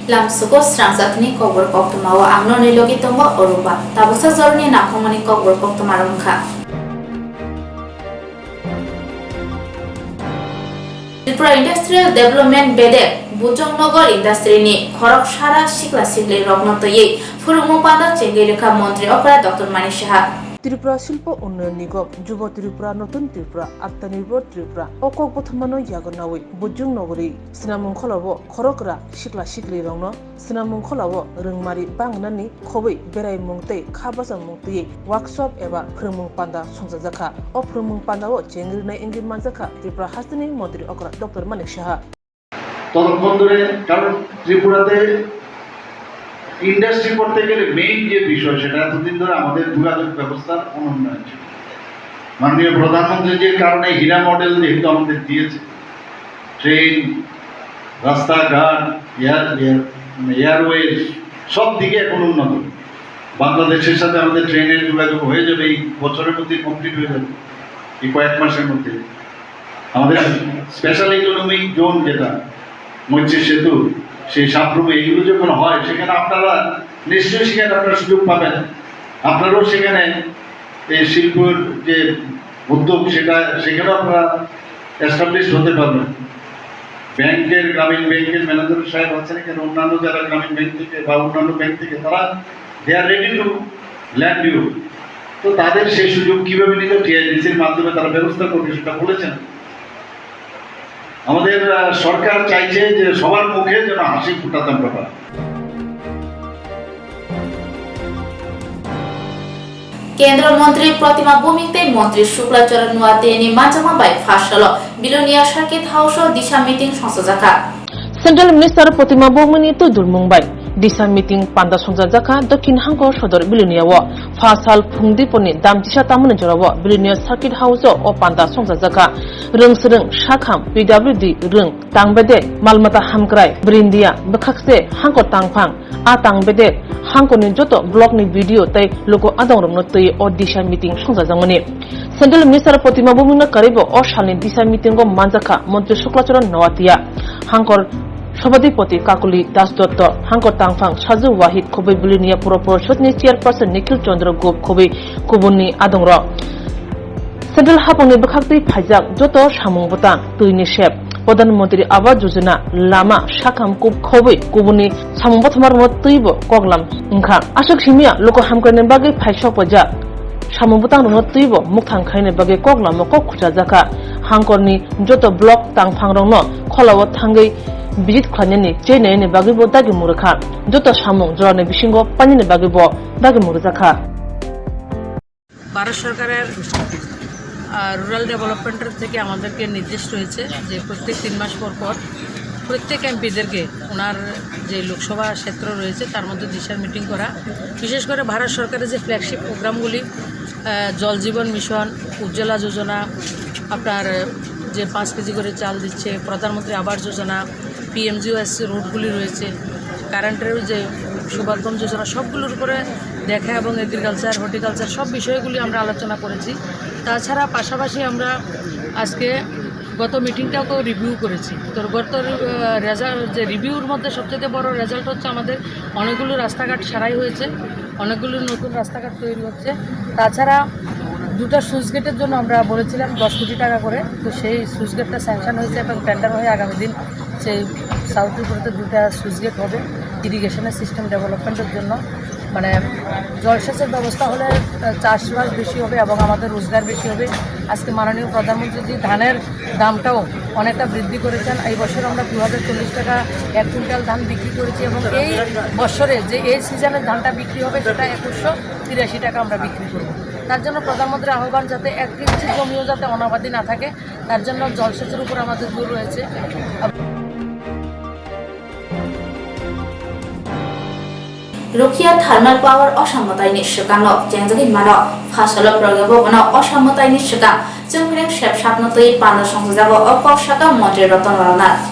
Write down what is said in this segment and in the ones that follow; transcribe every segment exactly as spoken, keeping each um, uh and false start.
Lamsugo srangsathni kokborok koktwmao ang norni logi tongo Oruba. Tabuksa jorani nakhungmani kokborok koktwma rwngkha. Tripura Industrial Development bedek Bujong Nagar Industry ni khorok sara sikla sikli rokno twiwi phwrwngmung panda chengwi rwkha Montri okra Doctor Manik Saha. Tripura Silpo Unnayan Nigom, Jubo Tripura, Notun Tripura, Atmanirbhor Tripura o kok bothommano yago nawi Bujong Nagori Snamung Kholao khorokra sikla sikli rokno Snamung Kholao rwngmari bangnani khobwi beraimung tei kha bachamung twiwi workshop eba phwrwngmung panda songchajakha. O phwrwngmung pandao chengwi rwnai wngwi manjakha Tripura hasteni Montri okra Doctor Manik Saha. ততক্ষণ ধরে, কারণ ত্রিপুরাতে ইন্ডাস্ট্রি করতে গেলে মেইন যে বিষয়, সেটা এতদিন ধরে আমাদের যোগাযোগ ব্যবস্থার অনুন্নয়ন ছিল। মাননীয় প্রধানমন্ত্রী যে কারণে হীরা মডেল যেহেতু আমাদের দিয়েছে, ট্রেন, রাস্তাঘাট, এয়ার এয়ার মানে এয়ারওয়েজ, সব দিকে এখন উন্নত। বাংলাদেশের সাথে আমাদের ট্রেনের যোগাযোগ হয়ে যাবে, এই বছরের মধ্যে কমপ্লিট হয়ে যাবে, এই কয়েক মাসের মধ্যে। আমাদের স্পেশাল ইকোনমিক জোন যেটা মৈত্রী সেতু, সেই সাবরুমে এগুলো যখন হয়, সেখানে আপনারা নিশ্চয়ই সেখানে আপনারা সুযোগ পাবেন। আপনারাও সেখানে এই শিল্পর যে উদ্যোগ, সেটা সেখানেও আপনারা এস্টাবলিশ হতে পারবেন। ব্যাংকের, গ্রামীণ ব্যাংকের ম্যানেজার সাহেব আছেন এখানে, অন্যান্য যারা গ্রামীণ ব্যাংক থেকে বা অন্যান্য ব্যাংক থেকে, তারা they are ready to lend you। তো তাদের সেই সুযোগ কিভাবে নিতে টিআইডিসির মাধ্যমে তারা ব্যবস্থা করবে, সেটা বলেছেন। আমাদের আহ, সরকার চাইছে যে সবার মুখে যেন হাসি ফোটাতে আমরা পারি। Kendra Montri Protima Bhumik tei Montri Shukla Charan Noatia ni manjakma bai pha salo Bilonia Circuit House o Disha meeting songchajakha. Central Minister Protima Bhumik ni twi dulmung bai Disha meeting panda songchajakha Dokhin Hangkor Sodor Bilonia o. Pha sal phung dipor ni dam chisa tamani jora o Bilonia Circuit House o o panda songchajakha. Rwng swrwng, sakham, P W D rwng, tang bedek, mal mata hamkrai, brindia, bwkhakse, hangkor tangphang, a tang bedek, hangkorni joto blockni B D O tei luku adongrokno twi o Disha meeting songchajakmani. Central Minister Protima Bhumikno karwibo o salni Disha meetingo manjakha Montri Shukla Charan Noatia, hangkor Sabhapati Kakuli Das Dotto, hangkor tangphang Saju Wahid, khobwi Bilonia Puro Porishod ni Chairperson Nikhil Chandra Gup, khobwi kubunni adongrok. Central hapungni bwkhaktwi phaijak joto samung bwtang, twini sep, Pradhan Mantri Awas Yojana, lama, sakham kub-, khobwi kubunni samung bwthamarokno twibo koklam wngkha. Aswk simiya luku hamkraini bagwi phaisok pajak samung bwtangrokno twibo mukthang khaina bagwi koklamo kok khuchajakha. Hangkorni joto block tangphangrokno kholao thangwi visit khlainani, chenani bagwibo dagimung rwkha. Joto samung jorani bisingo painani bagwibo dagimung rwjakha. Bharat সরকারের, আহ, রুরাল ডেভেলপমেন্টের থেকে আমাদেরকে নির্দেশ রয়েছে যে প্রত্যেক তিন মাস পর পর প্রত্যেক এমপিদেরকে ওনার যে লোকসভা ক্ষেত্র রয়েছে তার মধ্যে দিশার মিটিং করা। বিশেষ করে ভারত সরকারের যে ফ্ল্যাগশিপ প্রোগ্রামগুলি, আহ, জল জীবন মিশন, উজ্জ্বলা যোজনা, আপনার যে পাঁচ কেজি করে চাল দিচ্ছে, প্রধানমন্ত্রী আবাস যোজনা, পিএমজিওএস রোডগুলি রয়েছে, কারেন্টের যে শুভাগম যোজনা, সবগুলোর উপরে দেখা এবং এগ্রিকালচার, হর্টিকালচার সব বিষয়গুলি আমরা আলোচনা করেছি। তাছাড়া পাশাপাশি আমরা আজকে গত মিটিংটাকেও রিভিউ করেছি। তো গত রি-, আহ, রেজাল্ট, যে রিভিউর মধ্যে সবচেয়ে বড় রেজাল্ট হচ্ছে আমাদের অনেকগুলো রাস্তাঘাট সারাই হয়েছে, অনেকগুলো নতুন রাস্তাঘাট তৈরি হচ্ছে। তাছাড়া দুটো স্লুইস গেটের জন্য আমরা বলেছিলাম দশ কোটি টাকা করে, তো সেই স্লুইস গেটটা স্যাংশন হয়েছে এবং টেন্ডার হয়ে আগামী দিন সেই সাউথ ত্রিপুরাতে দুটো স্লুইস গেট হবে ইরিগেশনের সিস্টেম ডেভেলপমেন্টের জন্য। মানে জলসেচের ব্যবস্থা হলে, আহ, চাষবাস বেশি হবে এবং আমাদের রোজগার বেশি হবে। আজকে মাননীয় প্রধানমন্ত্রী যে ধানের দামটাও অনেকটা বৃদ্ধি করেছেন। এই বছর আমরা দু হাজার চল্লিশ টাকা এক কুইন্টাল ধান বিক্রি করেছি এবং এই বছরে যে এই সিজনের ধানটা বিক্রি হবে সেটা একুশশো তিরাশি টাকা আমরা বিক্রি করব। তার জন্য প্রধানমন্ত্রীর আহ্বান যাতে এক ইঞ্চি জমিও যাতে অনাবাদি না থাকে, তার জন্য জলসেচের উপর আমাদের জোর রয়েছে। Rukia Thermal Power Osamwtaini swkango chengjagwi mano. Phasalo program bono Osamwtaini swkang chwngphreng sep sapno twi panda songchajago o kok saka Montri Ratan Lal Nath.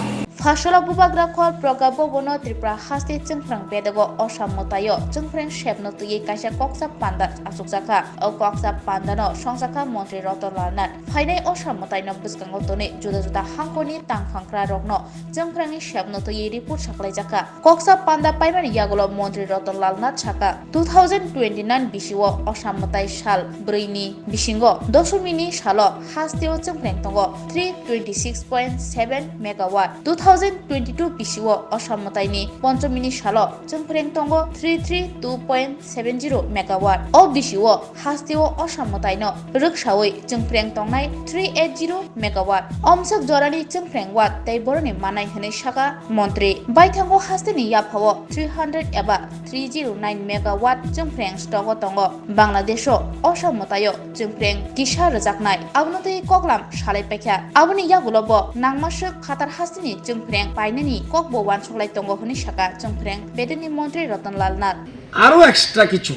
Pharsalo bubagra khor Pragya Bhawan-o Tripura haste chwngphrang bedego Osam mwtaio chwngphrang sepno twiwi kaisa koksa panda achukjakha. O koksa pandano songjakha Montri Ratan Lal Nath. Phainai Osam mwtaino bwskango tonwi juda juda hangkoni tangphangkra rokno chwngphrangni sepno twiwi report saklaijakha. Koksa panda paimani yagulo Montri Ratan Lal Nath saka, two thousand twenty-nine bisio Osam mwtai sal bwrwini bisingo dosomini salo hasteo chwngphrang tongo three twenty six point seven megawatt, two thousand twenty-two bisio Osam mwtaini ponchomini salo chwngphrang tongo three three two point seven zero megawatt. O bisio hasteo Osam mwtaino rwksawi chwngphrang tongnai three eight zero megawatt. Omswk jorani chwngphrang watt tei boroni manai hwnwi saka Montri. Baithango hasteni yaphao three hundred eba three zero nine megawatt chwngphrang stogo tongo. Bangladesho Osam mwtaio chwngphrang kisa rwjaknai. Abono tei koklam salai paikha. Aboni yagulo bo nangmaswk khatar hasteni chwngphrang painani kokbo uansuklai tongo hwnwi saka chwngphrang bedekni Montri Ratan Lal Nath. আরও এক্সট্রা কিছু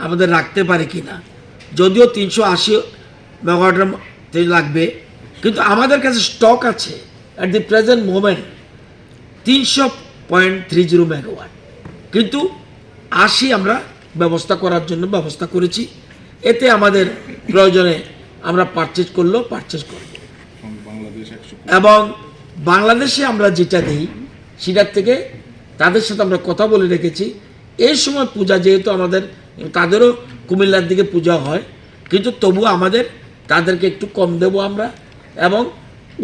আমাদের রাখতে পারি কিনা, যদিও তিনশো আশি মেগাওয়াটের মতো লাগবে, কিন্তু আমাদের কাছে স্টক আছে অ্যাট দি প্রেজেন্ট মোমেন্ট তিনশো পয়েন্ট থ্রি জিরো মেগাওয়াট, কিন্তু আশি আমরা ব্যবস্থা করার জন্য ব্যবস্থা করেছি। এতে আমাদের প্রয়োজনে আমরা পারচেজ করলেও পারচেজ করব। এবং বাংলাদেশে আমরা যেটা দিই, সেটার থেকে তাদের সাথে আমরা কথা বলে রেখেছি। এই সময় পূজা যেহেতু আমাদের, তাদেরও কুমিল্লার দিকে পূজা হয়, কিন্তু তবু আমাদের তাদেরকে একটু কম দেব আমরা, এবং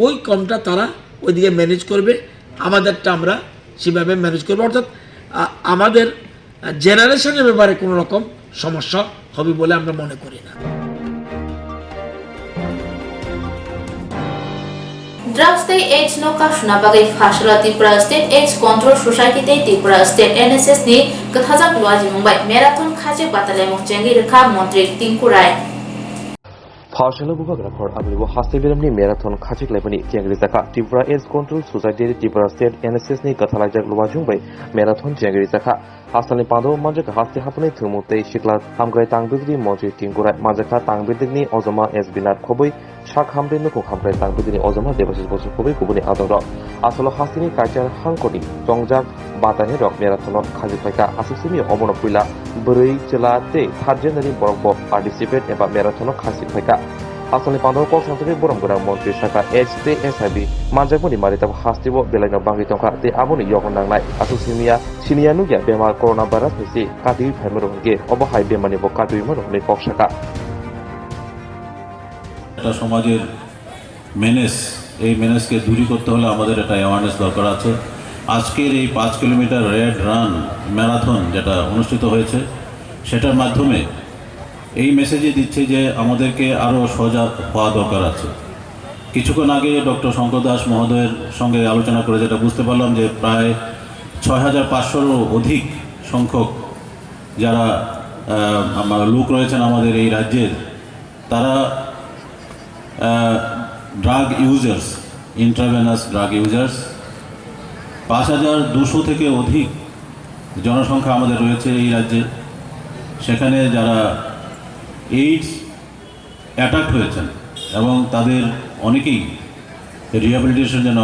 ওই কমটা তারা ওইদিকে ম্যানেজ করবে, আমাদেরটা আমরা সেভাবে ম্যানেজ করবো। অর্থাৎ আ, আমাদের জেনারেশনের ব্যাপারে কোনো রকম সমস্যা হবে বলে আমরা মনে করি না। Drugs tei AIDS no kasuna bagwi Pharsalo Tripura State AIDS Control Society tei Tripura State N S S ni kwthajak luajimung bai marathon khajik batalaimung chengwi rwkha Montri Tinku Rai. Pharsalo bubagra khor Amlibo haste biramni marathon khachik laimani chengri jakha. Tripura AIDS Control Society, Tripura State N S S ni kwthalaijak luajung bai marathon chengri jakha. Hasalni pandao manjakha haste haphani thwngmung tei sikla hamkrai tangbidri Montri Tinku Rai, manjakha tangbidrni ojoma S B Nath Khoboi, sak hamkrai nukhung hamkrai tangbidrni ojoma Debashis Bosor Khoboi kubuni adongrok. Asalo hasteni kaichar hangkoni chongjak batani rok marathon o khajik phaikha. Aswk simi omono puila bwrwi, chwla tei third gender ni borok bo participate eba marathon o khajik phaikha. Asalni pandao kok samtwi borom gwnang montri saka AIDS tei H I V manjakmani mari tabuk hasteo belaino bagwi tongkha tei aboni yokno nangnai. Aswk simiya siniya nukya bemar corona virus ni se katiwi phaimano hwnkhe obo hai bemarni bo katiwi mano hwnwi kok saka. একটা সমাজের মেনেস, এই মেনেসকে দূরী করতে হলে আমাদের একটা অ্যাওয়ারনেস দরকার আছে। আজকের এই পাঁচ কিলোমিটার রেড রান ম্যারাথন যেটা অনুষ্ঠিত হয়েছে, সেটার মাধ্যমে এই মেসেজই দিচ্ছে যে আমাদেরকে আরও সজাগ হওয়া দরকার আছে। কিছুক্ষণ আগে ডক্টর শঙ্কর দাস মহোদয়ের সঙ্গে আলোচনা করে যেটা বুঝতে পারলাম যে প্রায় ছয় হাজার পাঁচশোরও অধিক সংখ্যক যারা, আহ, আমার লোক রয়েছেন আমাদের এই রাজ্যের, তারা, আহ, drug users, intravenous drug users, পাঁচ হাজার দুশো থেকে অধিক জনসংখ্যা আমাদের রয়েছে এই রাজ্যে। সেখানে যারা এইডস অ্যাটাক হয়েছেন এবং তাদের অনেকেই রিহ্যাবিলিটেশন জন্য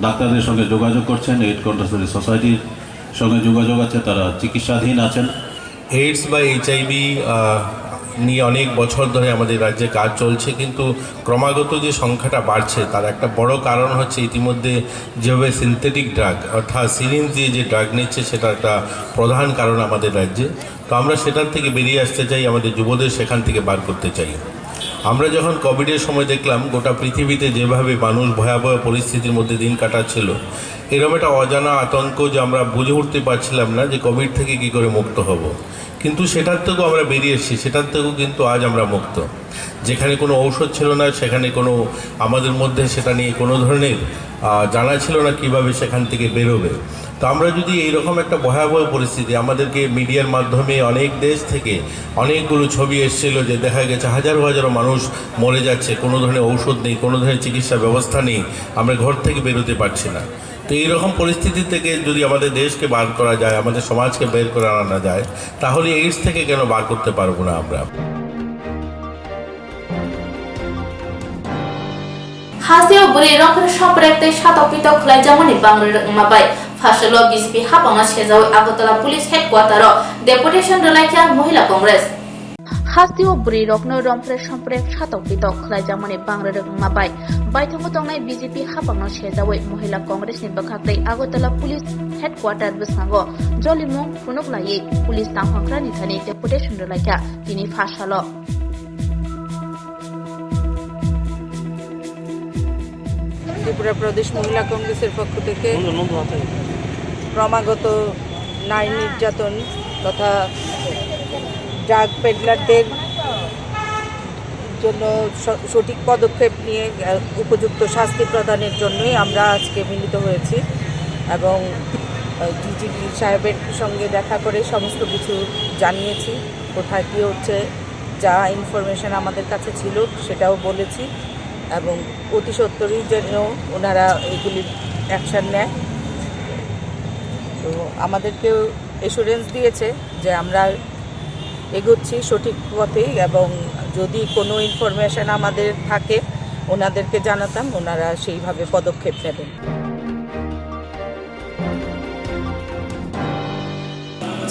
ডাক্তারদের সঙ্গে যোগাযোগ করছেন, এইড কন্ট্রোল সোসাইটির সঙ্গে যোগাযোগ আছে, তারা চিকিৎসাধীন আছেন। এইডস বা এইচআইভি, আহ, নিয়ে অনেক বছর ধরে আমাদের রাজ্যে কাজ চলছে, কিন্তু ক্রমাগত যে সংখ্যাটা বাড়ছে, তার একটা বড় কারণ হচ্ছে ইতিমধ্যে যেভাবে সিনথেটিক ড্রাগ, অর্থাৎ সিরিঞ্জ দিয়ে যে ড্রাগ নিচ্ছে, সেটা একটা প্রধান কারণ আমাদের রাজ্যে। তো আমরা সেটার থেকে বেরিয়ে আসতে চাই, আমাদের যুবদের সেখান থেকে বার করতে চাই। আমরা যখন কোভিডের সময় দেখলাম গোটা পৃথিবীতে যেভাবে মানুষ ভয়াবহ পরিস্থিতির মধ্যে দিন কাটাচ্ছিল, এরকম একটা অজানা আতঙ্ক যে আমরা বুঝে উঠতে পারছিলাম না যে কোভিড থেকে কি করে মুক্ত হব। কিন্তু সেটার থেকেও আমরা বেরিয়ে এসেছি, সেটার থেকেও কিন্তু আজ আমরা মুক্ত। যেখানে কোনো ঔষধ ছিল না, সেখানে কোনো, আমাদের মধ্যে সেটা নিয়ে কোনো ধরনের, আহ, জানা ছিল না কিভাবে সেখান থেকে বেরোবে। তো আমরা যদি এইরকম একটা ভয়াবহ পরিস্থিতি, আমাদেরকে মিডিয়ার মাধ্যমে অনেক দেশ থেকে অনেকগুলো ছবি এসেছিল যে দেখা গেছে হাজারো হাজারো মানুষ মরে যাচ্ছে, কোনো ধরনের ঔষধ নেই, কোনো ধরনের চিকিৎসা ব্যবস্থা নেই, আমরা ঘর থেকে বেরোতে পারছি না। তো এইরকম পরিস্থিতি থেকে যদি আমাদের দেশকে বার করা যায়, আমাদের সমাজকে বের করে আনা যায়, তাহলে এইডস থেকে কেন বার করতে পারবো না আমরা? Hasteo bwrwi rok khe soprek tei satok pitok khlaijakmani bangri rwngma bai pharsalo B J P hapangno sejaui Agartala Police Headquarter-o deputation rwlaikha Mohila Congress. Hasteo bwrwi rokno romprek somprek satok pitok khlaijakmani bangri rwngma bai baithongo tongnai B J P hapangno sejaui Mohila Congress ni bwkhak tei Agartala Police Headquarter bwskango jolimung phunuk laiwi police tangphangkra ni thani deputation rwlaikha tini pharsalo. Tripura প্রদেশ মহিলা কংগ্রেসের পক্ষ থেকে ক্রমাগত নারী নির্যাতন তথা ড্রাগ পেডলারদের জন্য স-, সঠিক পদক্ষেপ নিয়ে, আহ, উপযুক্ত শাস্তি প্রদানের জন্যই আমরা আজকে মিলিত হয়েছি এবং, আহ, ডিজিপি সাহেবের সঙ্গে দেখা করে সমস্ত কিছু জানিয়েছি, কোথায় কী হচ্ছে, যা ইনফরমেশন আমাদের কাছে ছিল সেটাও বলেছি এবং অতি সত্বরই যেন ওনারা এগুলির অ্যাকশন নেয়। তো আমাদেরকেও অ্যাসুরেন্স দিয়েছে যে আমরা এগোচ্ছি সঠিক পথেই এবং যদি কোনো ইনফরমেশন আমাদের থাকে ওনাদেরকে জানাতাম, ওনারা সেইভাবে পদক্ষেপ নেবেন।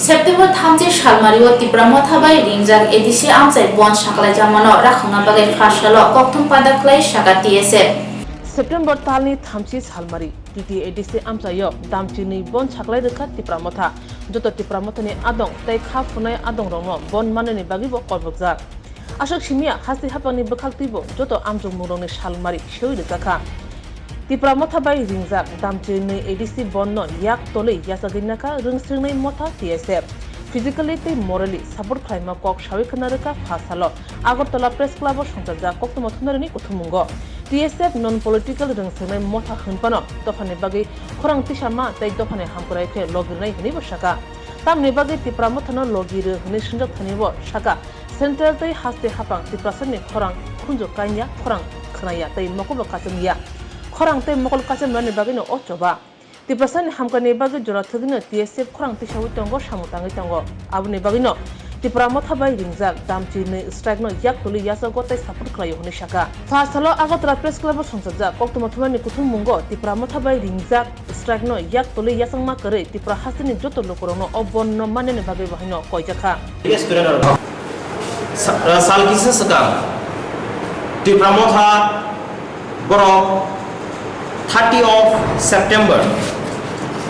September thamchi salmario Tipra Motha bai ringjak A D C amchai bon saklaijakmano rakhokna bagwi pharsalo kokthum pada khlai saka T S F. September talni thamchi salmari T T A D C amchaio damchinwi bon saklai rwkha Tipra Motha. Joto Tipra Mothani adong tei kha phunai adongrokno bon manani bagwibo kolpokjak. Aswk simiya hasti hapangni bwkhak twibo joto amjokmungrokni salmari sewi rwjakha. Tipra Motha bai ringjak damchinwi A D C bonno yak tolwi yachagwi nakha rwngsringnai motha T S F. Physically tei morally support khlaima kok sawi khna rwkha pha salo Agartala Press Club-o songchajak koktwma thunarini kuthumungo. T S F non political rwngsringnai motha hwnphano dophani bagwi khorang tisama tei dophani hamkrai khe logi rwnai hwnwibo sakha. Tamni bagwi Tipra Mothano logi rw hwnwi swngjak thanibo sakha. Central tei haste hapang Tiprasani khorang khunju kanya, khorang khwnaya tei mokolbo kachomya. Khorang tei mokol kachomyani bagwino o choba. Tiprasani hamkani bagwi jora thwgwino T S F khorang tisaui tongo, samung tangwi tongo. Aboni bagwino Tipra Motha bai ringjak damchinwi strike no yak tolwi yachago tei support khlaio hwnwi sakha. Pha salo Agartala Press Club-o songchajak koktwma thumani kuthummungo Tipra Motha bai ringjak strike no yak tolwi yachangma kwrwi Tipra hasteni joto lukurokno o bon no manani bagwi bo haino koijakha. Yes, Surendra. Sa-, uh, sal kisa swkang Tipra Motha borok thirty of September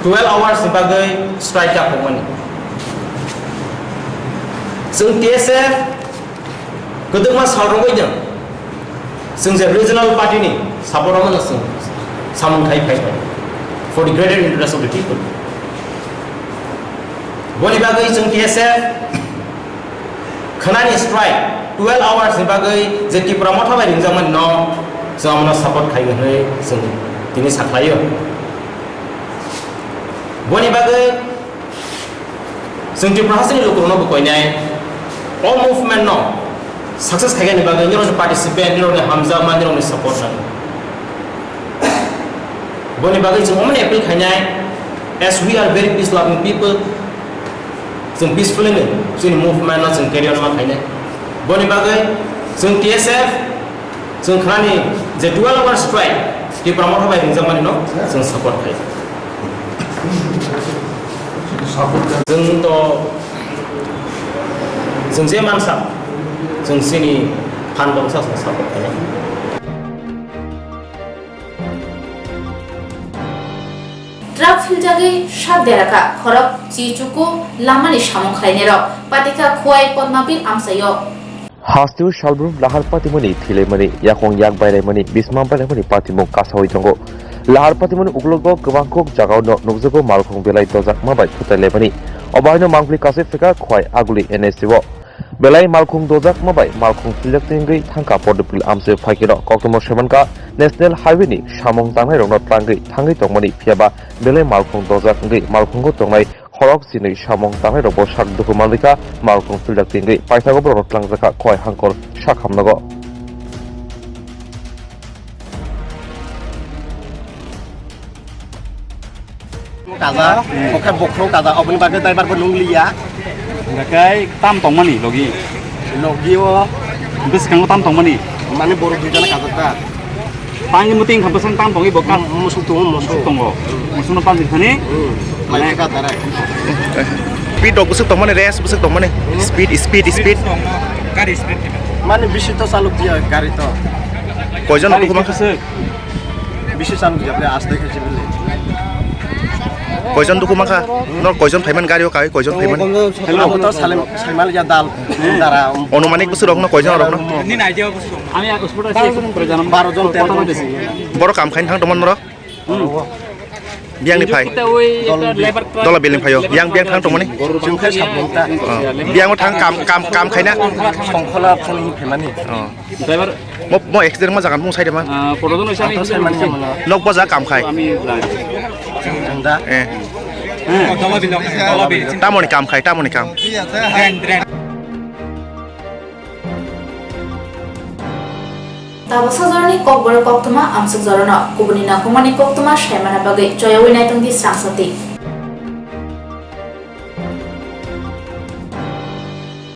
twelve hours ni bagwi strike dakhokmani. Chwng T S F kwdwkma sal rwgwi nwng chwng je regional party ni support rwmano chwng samung khai phai phai for the greater interest of the people. Boni bagwi chwng T S F khwnani strike twelve hours ni bagwi je Tipra Motha bai ringjakmani no chwng abono support khai hwnwi chwng tini sakhlaio. Boni bagwi chwng Tripura hasteni lukurokno bo koinai o movement no success khaikani bagwi nirokni participant, nirokni hamjakma, nirokni support nango. Boni bagwi chwng omono appeal khainai, as we are very peace loving people, chwng peacefully no chwngni movement no chwng carry on ma khainai. Boni bagwi chwng T S F Chwng khnani je twelve hour strike Tipra Motha bai ringjakmani no chwng support khai. Chwng to, chwng je mansa, chwng chini phan tongsa chwng support khai. Truck philjagwi sak derakha khorok chi chuku lamani samung khlainairok patikha Khowai Padmabil amchaio. Hasteo salbrum lahar patimani thilaimani, yakung yak bailaimani, bismam bailaimani patimung kasaui tongo. Lahar patimani uklogo kwbangkuk jagao no nukjago malkhung belai dojakma bai thutailaimani. Obo haino mangpili kasui phika Khowai Aguli N S C o. Belai malkhung dojakma bai malkhung philjak tengwi thangkha Padmabil amchaio phaikeno koktwma saimankha National Highway ni samung tangnairokno tlangwi thangwi tongmani, phiyaba belai malkhung dojak wngwi malkhungo tongnai Khorok chinwi samung tangnairokbo sak dukhu manlikha, malkhung philjak tingwi paithago borokno tlangjakha Khowai Hangkor sak hamnago. Kaza, okhai bokhro kaza, oboni bagwi driver bo nungliya. Hingkhe tam tongmani logi? Logi o. Bwskango tam tongmani? Mane borok duijona kajakha. Tangwi muting kha bwswk tang tongwi bo ka. Musuk tongo, musuk. Musuk tongo. Musukno panjwi thani. Hmm. Mane ka tarai. Speed rok bwswk tongmani, race bwswk tongmani. Speed, speed, speed. Gari speed. Mane bisi to chalok diya gari to. Koijon rok bwswk? Bisi chalok diya bole aste khe bole. Koijon dukhu mankha? Nor koijon phaiman gari o kai koijon phaiman? Hello. Abo to salem, saimal ya dal, dara. Onumanik bwswk rokno koijon rokno? Nini idea bwswk rokno? Ami spot ase, baro jon, tero jon. Boro kam khain thang tongmani norok? Biyang ni phai. Kita oi, ekta labor truck. Dola building phaio. Yang biyang thang tongmani? Chwng khe sabun ta. Biyang o thang kam, kam, kam khaina? Songkhola phone phaimani. Driver. Mo, mo accident ma jagan mung sai de man. Ah, koto jon oisa. Ang to sai mani mano. Nok boja kam khai. Ami jai. Ang da. Eh. Tamoni kam khai, tamoni kam. Tabasa jorni kokborok koktwma amsuk jorano kubuni nangkukmani koktwma saimana bagwi choyawi naitongdi srangsati.